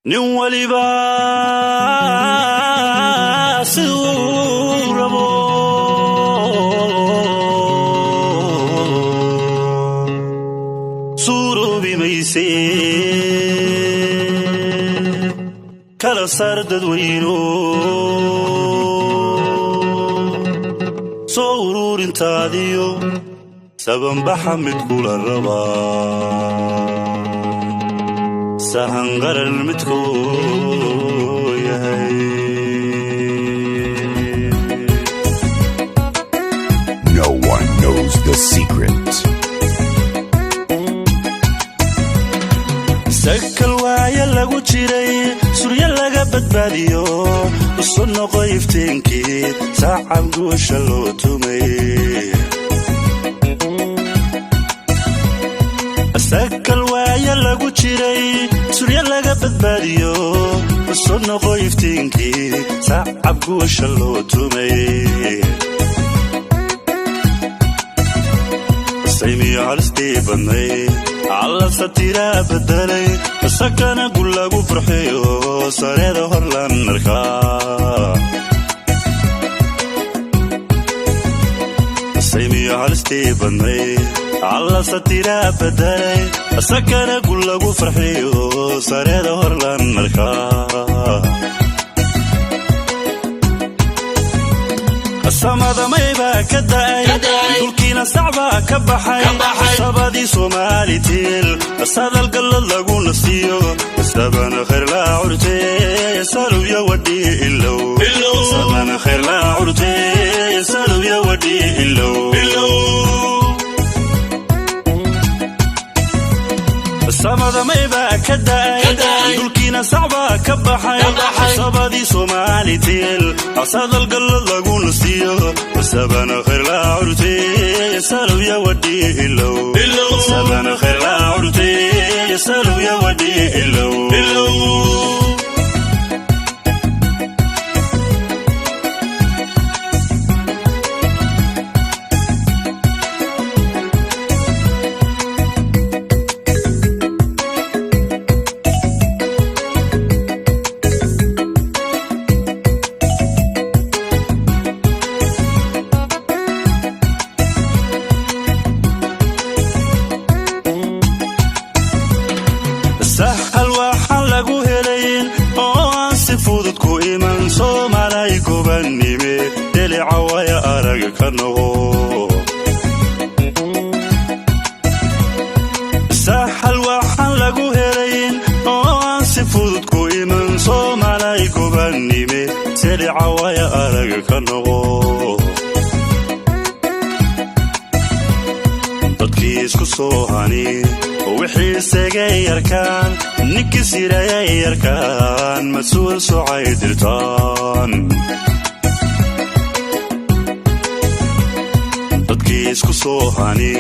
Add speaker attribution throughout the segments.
Speaker 1: Nin waliba siduu rabo suuroobi mayse, kala saar dadweyno, soo uruurintaadiyo sabanbaxa mid kula rabaa, sahan qaran midkuu yahay.
Speaker 2: No one knows the secret.
Speaker 1: Sakal waaya lagu jiray, suryo laga badbaadiyo, isu noqo iftiinkii, saacab guusha loo tumay. Sakal waaya lagu jiray, suryo laga badbaadiyo, isu noqo iftiinkii, saacab guusha loo tumay. Saymiyo halistii badnay Alla satiraa bedelay, sakana gul lagu farxiyo, sareeda hor lan arkaa. Saymiyo halistii badnay Alla satiraa bedelay, sakana gul lagu farxiyo, sareeda hor lan arkaa. Samadamaybaa ka da'ay, dhulkiina sacbaa ka baxay, sabadii Soomaalitiil sadal gallad laguna siiyo, sabana khayr laa curte, salowya wadhi ilow, sabana khayr laa curte, salowya wadhi ilow. Samadamaybaa ka da'ay, dhulkiina sacbaa ka baxay, sabadii Soomaalitiil sadal gallad laguna siiyo, sabana khayr laa curte, salowya wadhi ilow, sabana khayr laa curte, salowya wadhi ilow. Sahal waxaan lagu helayn oo aan si fudud ku iman, Soomaalay gobannime dhelica waya arag ka noqo. Sahal waxaan lagu helayn oo aan si fudud ku iman, Soomaalay gobannime selica waya arag ka noqo. Dadkii isku soo hani wixii isagay yarkaan, ninkii sirayay yarkaan, mas-uul socay dirtaan. Dadkii isku soo hani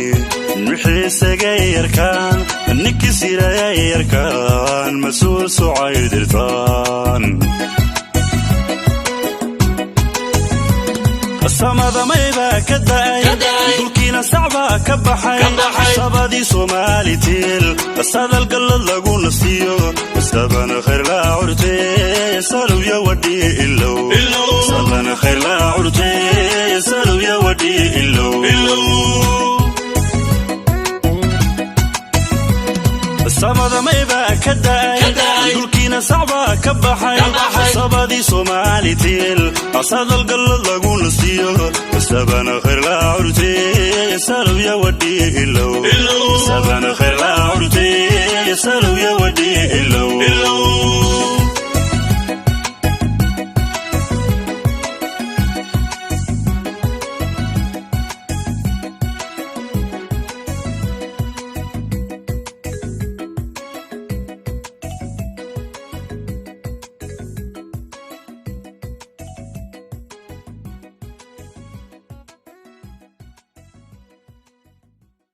Speaker 1: wixii isagay yarkaan, ninkii sirayay yarkaan, mas-uul socay dirtaan. Samadamaybaa ka da'ay, dhulkiina sacbaa ka baxay, sabadii Soomaalitiil sadal gallad laguna siiyo, sabana khayr laa curte, salowya wadhi ilow, sabana khayr laa curte, salowya wadhi ilow. Samadamaybaa ka da'ay, dhulkiina sacbaa ka baxay, sabadii Soomaalitiil sadal gallad laguna siiyo, sabana khayr laa curte, salowya wadhi ilow, sabana khayr laa curte, salowya wadhi ilow.